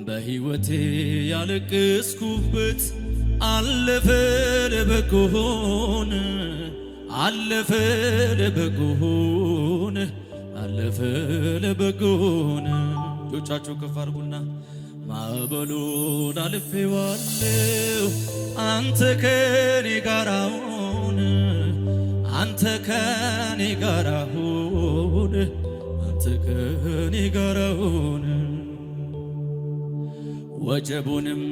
በሕይወቴ ያለቀስኩበት አለፈ ለበጎ ሆነ፣ አለፈ ለበጎ ሆነ፣ አለፈ ለበጎ ሆነ። እጆቻችሁ ከፍ አድርጉና ማዕበሉን አልፌዋለሁ፣ አንተ ከኔ ጋር ሁን፣ አንተ ከኔ ጋር ሁን፣ አንተ ከኔ ጋር ሁን። ወጀቡንም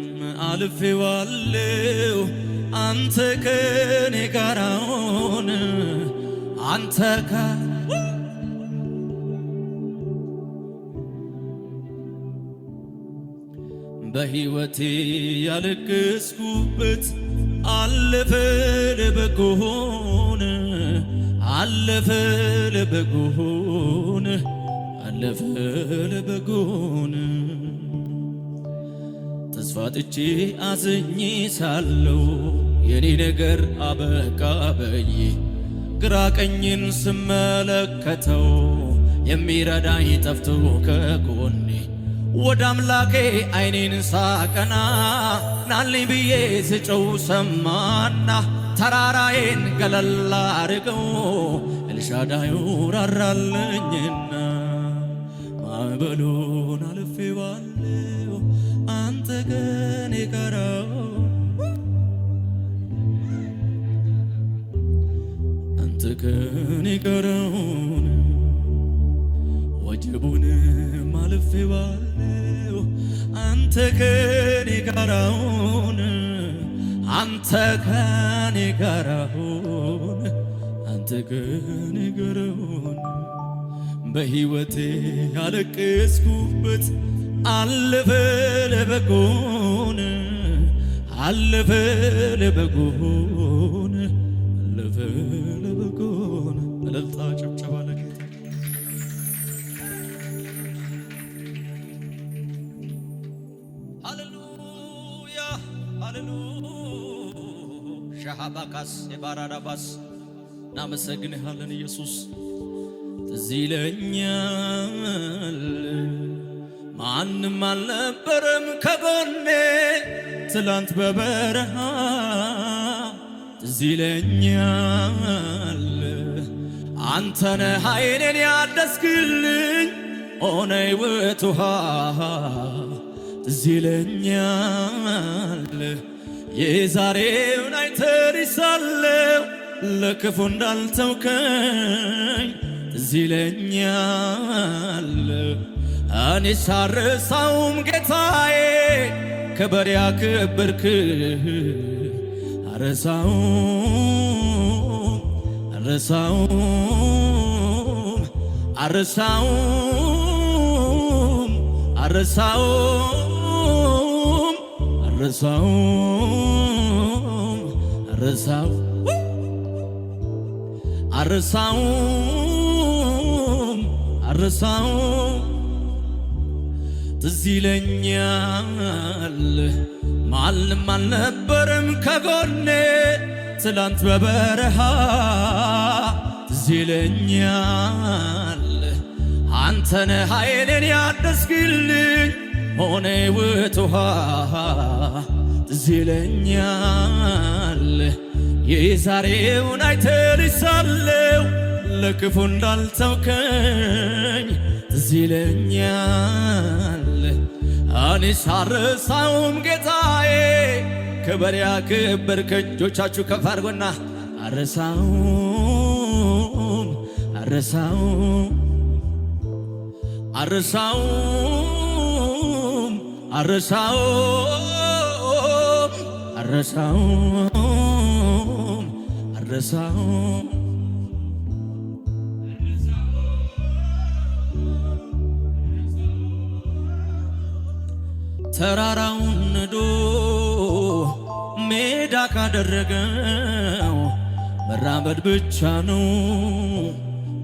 አልፌዋለሁ፣ አንተ ከኔ ጋር ሁን፣ አንተ ከ በሕይወቴ ያለቀስኩበት አለፈ ለበጎ ሆነ፣ አለፈ ለበጎ ሆነ፣ አለፈ ለበጎ ሆነ። ተስፋ አጥቼ አዝኜ ሳለሁ የኔ ነገር አበቃ በዬ ግራ ቀኝን ስመለከተው የሚረዳኝ ጠፍቶ ከጎኔ ወደ አምላኬ አይኔን ሳቀና ናልኝ ብዬ ስጮህ ሰማና ተራራዬን ገለል አርገው ኤልሻዳዩ ራራልኝና ማዕበሉን አልፌዋለሁ አንተ ከኔ ጋር፣ አንተ ከኔ ጋር ሁን። ወጀቡንም አልፌዋለሁ አንተ ከኔ ጋር ሁን፣ አንተ ከኔ ጋር ሁን፣ አንተ ከኔ ጋር ሁን። በሕይወቴ ያለቀስኩበት አለፈ ለበጎ ሆነ፣ አለፈ ለበጎ ሆነ፣ አለፈ ለበጎ ሆነ። እልልታ ጭብጨባ ለጌታ። ሃሌሉያ ሃሌሉያ ሻሃባካስ የባራዳባስ እናመሰግንሃለን ኢየሱስ። ትዝ ይለኛል ማንም አልነበረም ከጎኔ ትላንት በበረሃ። ትዝ ይለኛል አንተነ ኃይሌን ያደስክልኝ ሆነ ሕይወት ውሃ። ትዝ ይለኛል የዛሬውን አይተርሳለሁ ለክፉ እንዳልተውከኝ። ትዝ ይለኛል እኔ ሳረሳውም ጌታዬ ክብር ያክብርክ። አረሳውም አረሳውም አረሳውም አረሳውም አረሳውም አረሳው አረሳውም አረሳውም። ትዝ ይለኛል ማንም አልነበረም ከጎኔ ትላንት በበረሃ። ትዝ ይለኛል አንተነ ኃይሌን ያደስክልኝ ሆነ ሕይወት ውሃ። ትዝ ይለኛል የዛሬውን አይተርሳለሁ ለክፉ እንዳልተውከኝ። ትዝ ይለኛል እኔ ሳረሳውም ጌታዬ ክብር ያክብር። እጆቻችሁ ከፍ አድርጎና አረሳውም አረሳውም አረሳውም አረሳውም አረሳውም አረሳውም። ተራራውን ንዶ ሜዳ ካደረገው መራመድ ብቻ ነው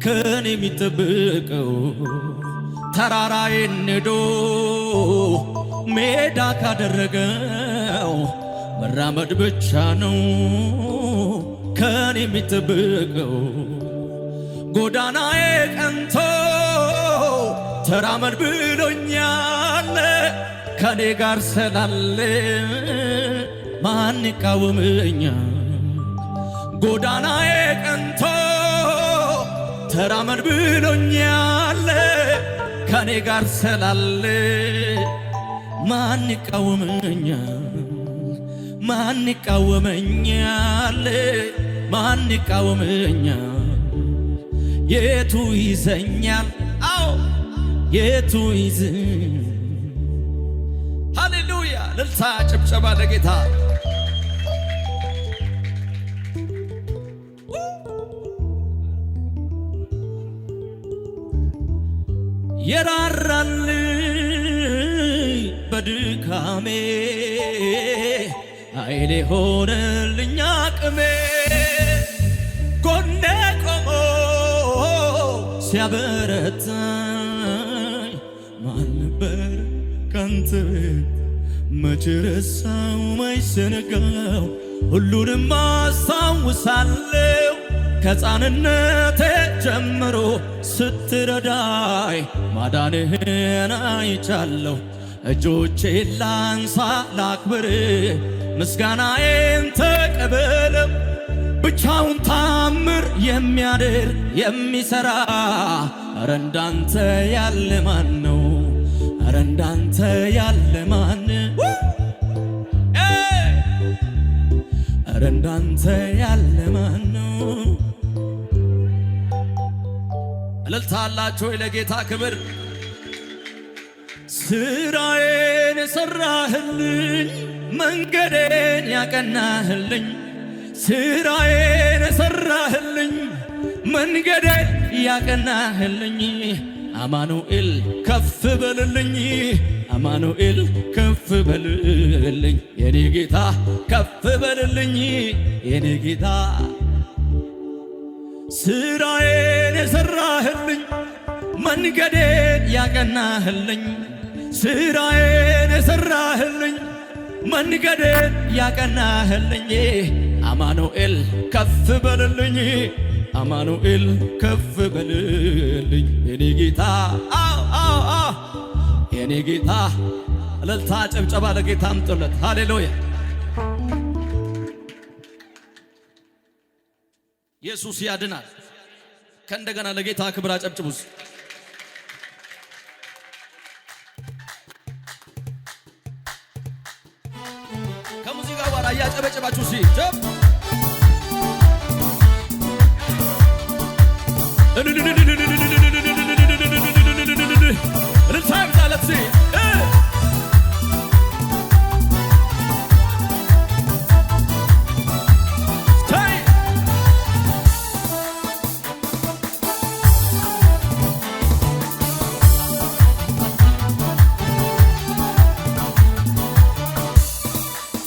ከኔ የሚጠበቀው። ተራራዬን ንዶ ሜዳ ካደረገው መራመድ ብቻ ነው ከኔ የሚጠበቀው። ጎዳናዬ ቀንቶ ተራመድ ብሎኛል። ከኔ ጋር ስላለ ማን ይቃወመኛል? ጎዳናዬ ቀንቶ ተራመድ ብሎኛል። ከኔ ጋር ስላለ ማን ይቃወመኛል? ማን ይቃወመኛል? ማን ይቃወመኛል? የቱ ይዘኛል? አዎ የቱ ይዝ ሃሌሉያ! እልልታ ጭብጨባ ለጌታ። የራራልኝ በድካሜ ኃይሌ ሆነልኝ አቅሜ ጎኔ ቆሞ ሲያበረታኝ ማን ነበር ካንተ ቤት መች ረሳው መች ዘነጋው ሁሉንም አስታውሳለሁ ከሕፃንነቴ ጀምሮ ስትረዳይ ማዳንህን አይቻለሁ። እጆቼን ላንሳ ላክብር፣ ምስጋናዬን ተቀበለው። ብቻውን ታምር የሚያደርግ የሚሰራ ኧረ እንዳንተ ያለ ማን ነው? ኧረ እንዳንተ ያለ ማን? ኧረ እንዳንተ ያለ ማን ነው? እልልታ አላችሁ ወይ ለጌታ ክብር? ስራዬን የሰራህልኝ መንገዴን ያቀናህልኝ ስራዬን የሰራህልኝ መንገዴን ያቀናህልኝ አማኑኤል ከፍ በልልኝ አማኑኤል ከፍ በልልኝ የኔ ጌታ ከፍ በልልኝ የኔ ጌታ ስራዬን የሰራህልኝ መንገዴን ያቀናህልኝ ስራዬን የሰራህልኝ መንገዴን ያቀናህልኝ አማኑኤል ከፍ በልልኝ አማኑኤል ከፍ በልልኝ የኔ ጌታ አው አው አው የኔ ጌታ። እልልታ ጭብጨባ ለጌታ አምጡለት። ሃሌሉያ ኢየሱስ ያድናል። ከእንደገና ለጌታ ክብር አጨብጭቡስ። ከሙዚቃ ጋር እያጨበጨባችሁ ሲ እልልታ ይብዛለት ሲ ተይ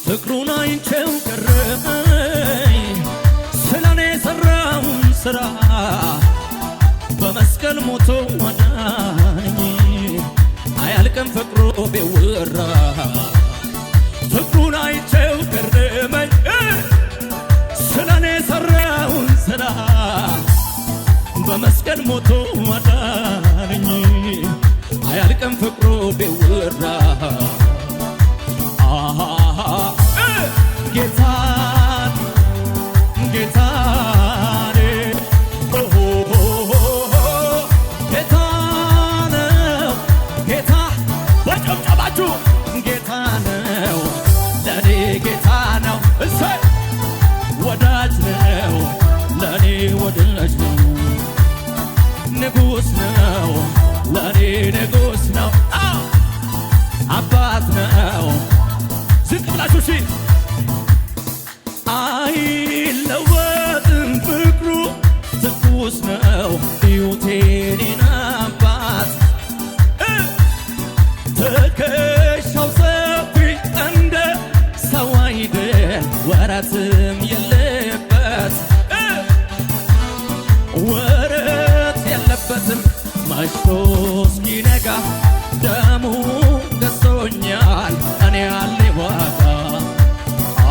ፍቅሩን አይቼው ገረመኝ ስለኔ የሰራውን ስራ በመስቀል ሞቶ አዳነኝ አያልቅም ፍቅሩ ቢወራ ፍቅሩን አይቼው ገረመኝ ስለኔ የሰራውን ስራ በመስቀል ሞቶ አዳነኝ አያልቅም ፍቅሩ ቢወራ ጌታን ጌታን ጌታ ነው ጌታ በጭብጨባችሁ ጌታ ነው ለኔ ጌታ ነው እሰይ ወዳጅ ነው ለኔ ወዳጅ ነው ንጉሥ ነው ለኔ ንጉሥ ነው አባት ነው ዝቅ ብላችሁ እሺ አይለወጥም ፍቅሩ ትኩስ ነው እዩት የኔን አባት ትከሻው ሰፊ እንደ ሰው አይደል ወረትም የለበት ወረት የለበትም መሽቶ እስኪነጋ ደሙ ገዝቶኛል እኔ ያለ ዋጋ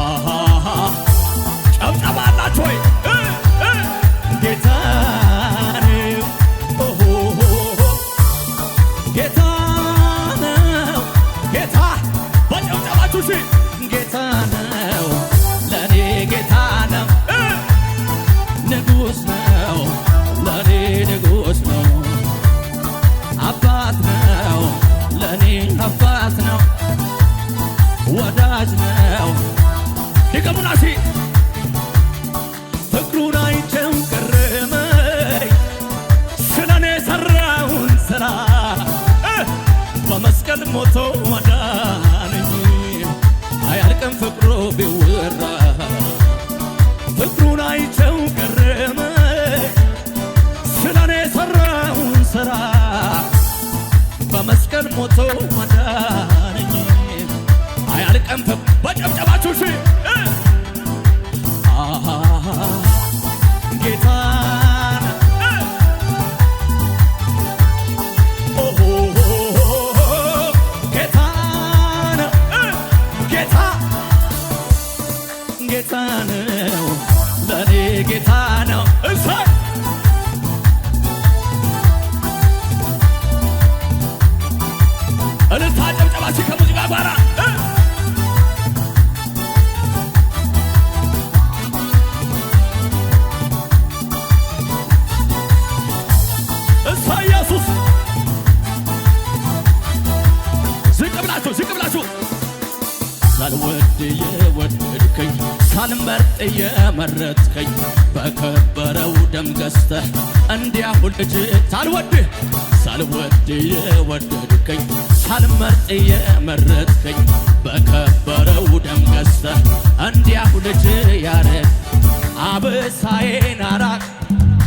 አሃ ጨብጨባ አላችሁ ወይ ጌታ ነው ኦሆ ጌታ ነው ጌታ ለእኔ አባት ነው፣ ወዳጅ ነው። ድገሙና ሲ ፍቅሩን አይቼው ገረመኝ፣ ስለኔ ሰራውን ስራ፣ በመስቀል ሞቶ አዳነኝ። አያልቅም ፍቅሩ ቢወራ። ፍቅሩን አይቼው ገረመኝ፣ ስለኔ ሰራውን ስራ፣ በመስቀል ሞቶ አዳነኝ። አያልቅም ፍቅሩ። በጨብጨባችሁ እሺ አሃ ጌታን ኦሆ ጌታን ጌታ ጌታ ነው፣ ለእኔ ጌታ ነው። እሰይ እልልታ ጨብጨባችሁ ከሙዚቃ ጋራ። እሰይ ኢየሱስ። ዝቅ ብላችሁ፣ ዝቅ ብላችሁ። ሳልወድ የወደድከኝ፣ ሳልመርጥ የመረጥከኝ፣ በከበረው ደም ገዝተህ እንዲያሁ ልጅ። ሳልወድህ፣ ሳልወድ የወደድከኝ፣ ሳልመርጥ የመረጥከኝ፣ በከበረው ደም ገዝተህ እንዲያሁ ልጅ ያረግ፣ አበሳዬን አራቅ፣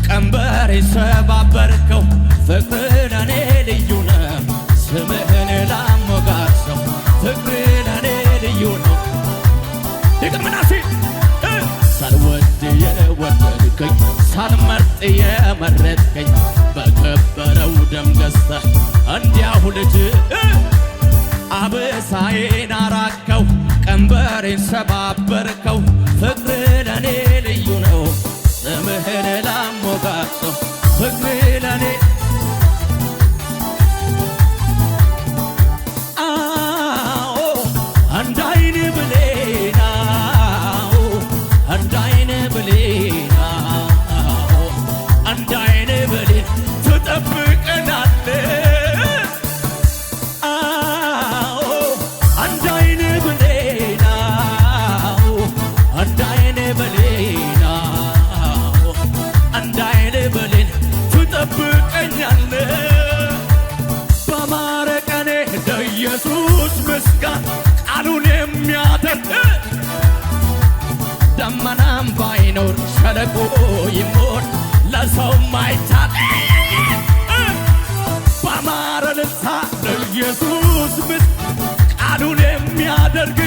ቀንበር ሰባበርከው። ፍቅር ለኔ ልዩ ነው፣ ስምህን ላሞጋሰው። ፍቅር ለኔ ልዩ ነው። ድገምና ሲ ሳልወድ የወደድከኝ፣ ሳልመርጥ የመረጥከኝ፣ በከበረው ደም ገዝተህ እንዲያሁ ልጅ፣ አበሳዬን አራከው፣ ቀንበሬን ሰባበርከው። ፍቅር ለኔ ልዩ ነው፣ ስምህን ላሞጋሰው። ፍቅር ለኔ አዎ እንደ አይን ብሌን፣ አዎ እንደ አይን ብሌን፣ አዎ እንደ አይን ብሌን ትጠብቀናለህ። አዎ እንደ አይን ብሌን፣ አዎ እንደ አይን ብሌን፣ አዎ እንደ አይን ብሌን ትጠብቀኛለህ። በማረ ቀኔ ለኢየሱስ ምስጋና ቃሉን የሚያደርግ፣ ደመናም ባይኖር ሸለቆ ይሞል ለሰው ማይቻል፣ በማረ ልልታ ለኢየሱስ ቃሉን የሚያደርግ፣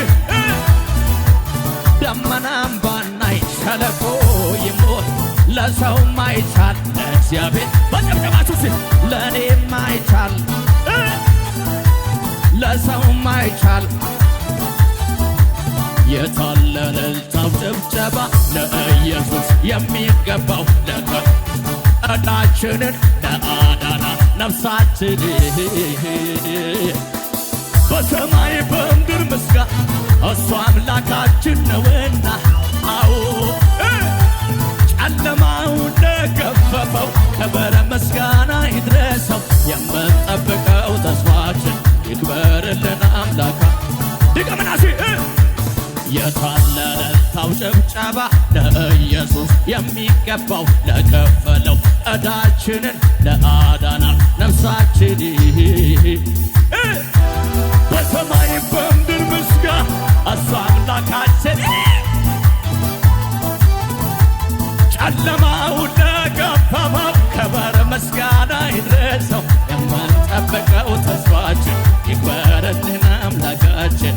ደመናም ባናይ ሸለቆ ይሞል ለሰው ማይቻል ለእግዚአብሔር። በጨብጨባችሁ ሲ ለእኔ ማይቻል፣ ለሰው ማይቻል። የታለ እልልታው ጭብጨባ ለኢየሱስ የሚገባው፣ ለከ ዕዳችንን ለአዳና ነፍሳችን? በሰማይ በምድር ምስጋና እሱ አምላካችን ነውና። አዎ ጨለማውን ለገፈፈው ክብር ምስጋና ይድረሰው። የምንጠብቀው ተስፋችን ይክበርልን አምላካ። ድገምና ሲ የታለ እልልታው ጭብጨባ ለኢየሱስ የሚገባው፣ ለከፈለው ዕዳችንን ለአዳናት ነፍሳችን? በሰማይ በምድር ምስጋና እሱ አምላካችን፣ ጨለማውን ለገፈፈው ክብር ምስጋና ይድረሰው። የምንጠብቀው ተስፋችን ይክበርልን አምላካችን።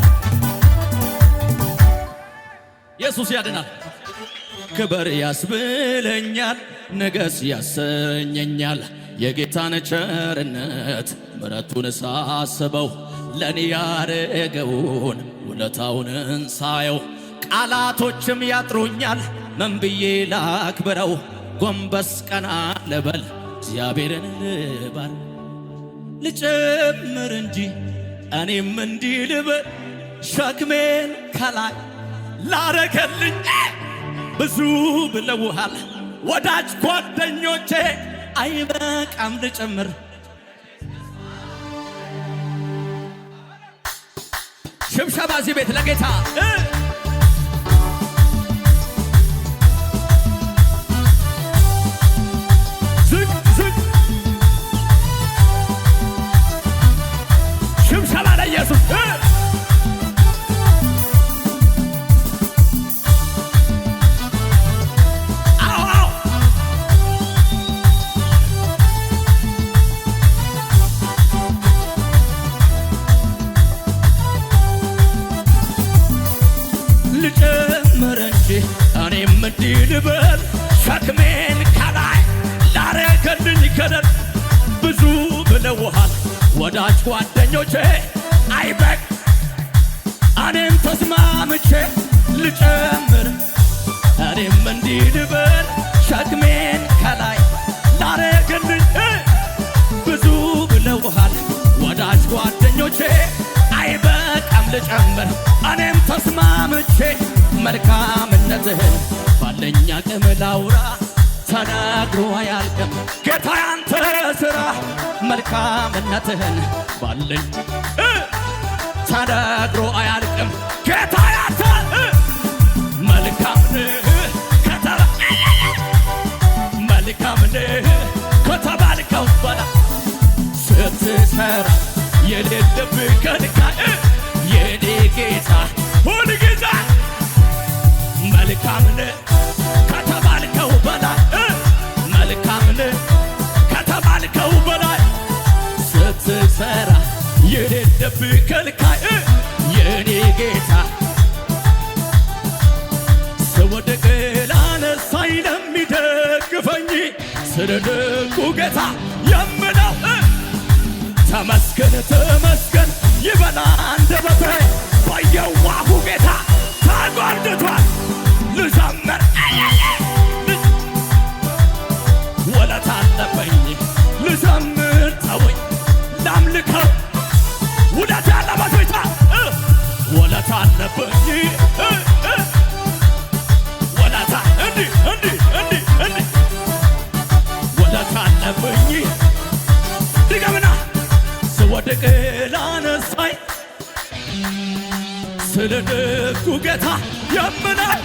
ኢየሱስ ያድናል። ክብር ያስብለኛል፣ ንገስ ያሰኘኛል። የጌታን ቸርነት ምሕረቱን ሳስበው፣ ለኔ ያረገውን ውለታውን ሳየው፣ ቃላቶችም ያጥሩኛል። ምን ብዬ ላክብረው? ጎንበስ ቀና ልበል፣ እግዚአብሔርን ልባር፣ ልጨምር እንጂ እኔም እንዲህ ልበል፣ ሸክሜን ከላይ ላረገልኝ። ብዙ ብለውሃል ወዳጅ ጓደኞቼ፣ አይበቃም ልጨምር። ሽብሸባ እዚህ ቤት ለጌታ። ዝቅ ዝቅ፣ ሽብሸባ ለኢየሱስ። አዎ አዎ፣ ልጨምር እንጂ እኔም እንዲህ ልበል፣ ሸክሜን ከላይ ላረገልኝ ገደል። ብዙ ብለውሃል ወዳጅ ጓደኞቼ፣ አይበቅ እኔም ተስማምቼ ልጨምር፣ እኔም እንዲህ ልበል፣ ሸክሜን ከላይ ላረገልኝ። ብዙ ብለውሃል ወዳጅ ጓደኞቼ፣ አይበቃም ልጨምር እኔም ተስማምቼ። መልካምነትህን ባለኝ አቅም ላውራ፣ ተናግሮ አያልቅም ጌታ ያንተ ስራ። መልካምነትህን ባለኝ ተናግሮ አያልቅም ጌታ ያንተ። መልካም ነህ ከተባ መልካም ነህ ከተባልከው በላ ስትሰራ የሌለብህ ከልካይ የኔ ጌታ፣ ሁል ጊዜ መልካም ነህ ከተባልከው በላይ፣ መልካም ነህ ከተባልከው በላይ፣ ስትሰራ የሌለብህ ከልካይ የኔ ጌታ። ስወድቅ ላነሳኝ ለሚደግፈኝ ስለ ደጉ ጌታ የምለው ተመስገን ተመስገን ይበላ አንደበቴ። በየዋሁ ጌታ ተጎድቷል፣ ልዘምር፣ ውለታ አለብኝ፣ ልዘምር፣ ተወኝ ላምልከው። ውለታ ያለበት ብቻ፣ ውለታ አለብኝ፣ ውለታ እንዲህ እንዲህ እንዲህ እንዲህ፣ ውለታ አለብኝ። ድገምና፣ ስወድቅ ላነሳኝ ስለ ደጉ ጌታ የምለው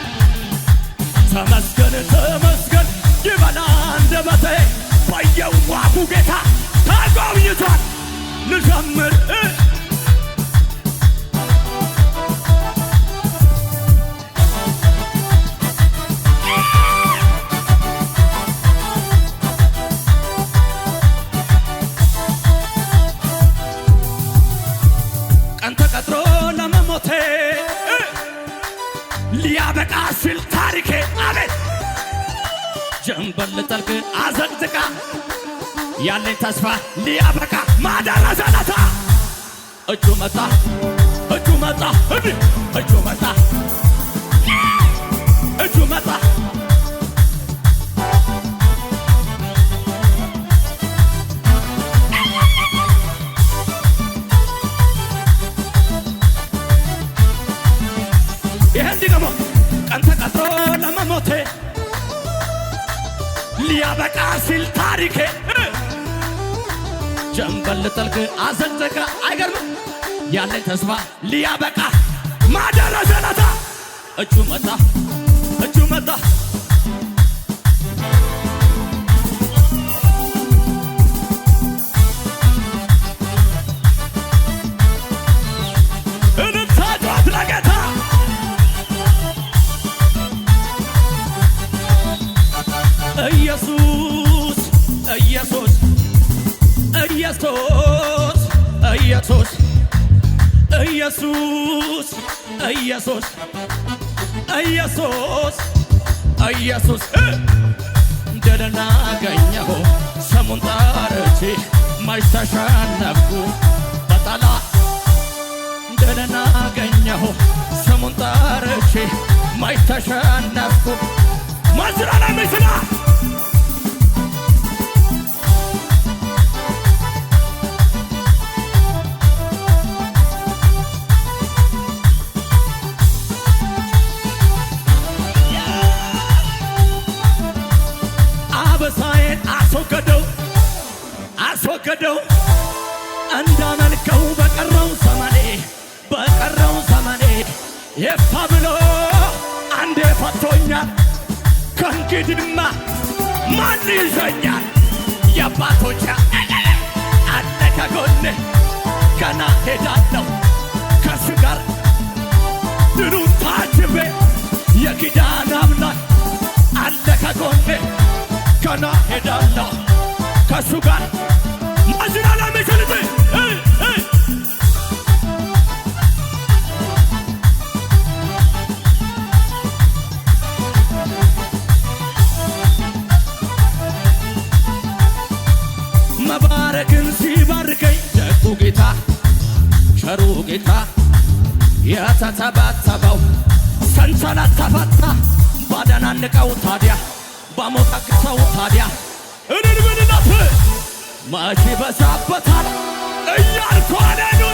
ተመስገን ተመስገን ይበላ አንደበቴ። በየዋሁ ጌታ ተጎብኝቷል፣ ልዘምር። ቀን ተቀጥሮ ለመሞቴ ሊያበቃ ሲል ታሪኬ፣ አቤት፣ ጀንበር ልጠልቅ አዘቅዝቃ ያለኝ ተስፋ ሊያበቃ ማደረሰለታ እጁ መጣ፣ እጁ መጣ፣ እንዲህ እጁ መጣ፣ እጁ መጣ። ይሄን ደግሞ፣ ቀን ተቀጥሮ ለመሞቴ ሊያበቃ ሲል ታሪኬ ጀንበር ልጠልቅ አዘቅዘቃ፣ አይገርምም፣ ያለኝ ተስፋ ሊያበቃ ማደረሰለታ እጁ መጣ፣ እጁ መጣ። እልልታ ጩኸት ለጌታ። ኢየሱስ ኢየሱስ ኢየሱስ ኢየሱስ ኢየሱስ ኢየሱስ ኢየሱስ ኢየሱስ፣ ድልን አገኘሁ ስሙን ጠርቼ፣ መች ተሸነፍኩ በጠላት። ድልን አገኘሁ ስሙን ጠርቼ፣ መች ተሸነፍኩ። መዝራና ምስላ አበሳዬን አስወገደው፣ አስወገደው፣ እንዳመልከው በቀረው ዘመኔ፣ በቀረው። የፋ ብሎ አንዴ ፈቶኛል። ከእንግዲህማ ማን ይዘኛል? የአባቶች አለ ከጎኔ፣ ገና ሄዳለሁ ከእሱ ጋር ድሉን ታጅቤ። የኪዳን አምላክ አለ ከጎኔ፣ ገና ሄዳለሁ ከእሱ ጋር። ማዝናላ ሚችልት። መባረክን ሲባርከኝ ደጉ ጌታ፣ ቸሩ ጌታ፣ የተተባተበው ሰንሰለት ተፈታ። ባደናንቀው ታዲያ፣ ባሞጠቅሰው ታዲያ፣ እልል ብልለት መች ይበዛበታል እያልኩ ሃሌሉያ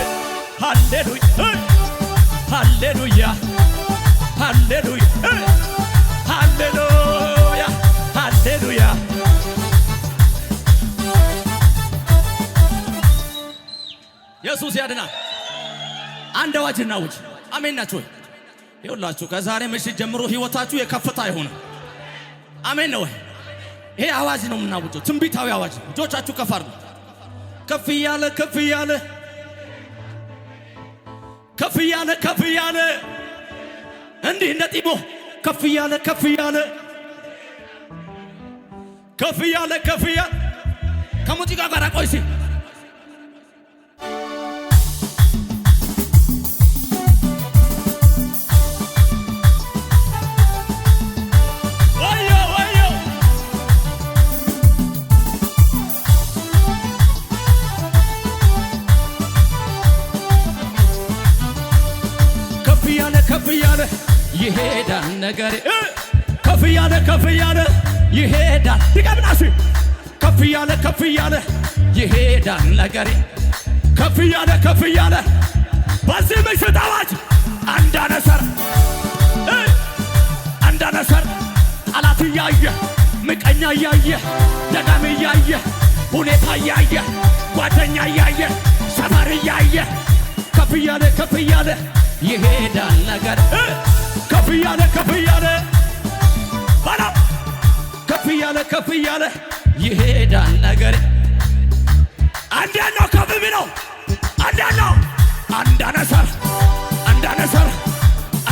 ሃሌሉያ ሃሌሉያ ሃሌሉያ ሃሌሉያ ሃሌሉያ። ኢየሱስ ያድናል። አንድ አዋጅ እናውጅ። አሜን ናችሁ ወይ? ይኸውላችሁ ከዛሬ ምሽት ጀምሮ ህይወታችሁ የከፍታ ይሆነ። አሜን ነው ወይ? ይሄ አዋጅ ነው የምናውጀው፣ ትንቢታዊ አዋጅ ነው። እጆቻችሁ ከፍ አድርጉ። ከፍ እያለ፣ ከፍ እያለ፣ ከፍ እያለ፣ ከፍ እያለ፣ እንዲህ እንደ ጢሞ ከፍ እያለ፣ ከፍ እያለ፣ ከፍ እያለ፣ ከፍ እያለ ከሙዚቃ ጋር ቆይ ሲል። ወዮ ወዮ! ከፍ እያለ፣ ከፍ እያለ ይሄዳል ነገር፣ ከፍ እያለ፣ ከፍ እያለ ይሄዳል። ድገምና እስኪ። ከፍ እያለ፣ ከፍ እያለ ይሄዳል ነገሬ፣ ከፍ እያለ፣ ከፍ እያለ። በዚህ ምሽት አዋጅ! አንዳነሰር አንዳነሰር፣ ጠላት እያየ፣ ምቀኛ እያየ፣ ደጋሚ እያየ፣ ሁኔታ እያየ፣ ጓደኛ እያየ፣ ሰፈር እያየ፣ ከፍ እያለ፣ ከፍ እያለ ይሄዳል ነገር፣ ከፍ እያለ፣ ከፍ እያለ በለው፣ ከፍ እያለ፣ ከፍ እያለ ይሄዳል ነገር። አንዴ ነው ከፍ የሚለው፣ አንዴ ነው። አንዳነሰር አንዳነሰር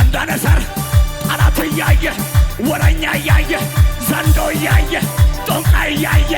አንዳነሰር፣ ጠላት እያየ፣ ወረኛ እያየ፣ ዘንዶ እያየ፣ ጦንቃይ እያየ።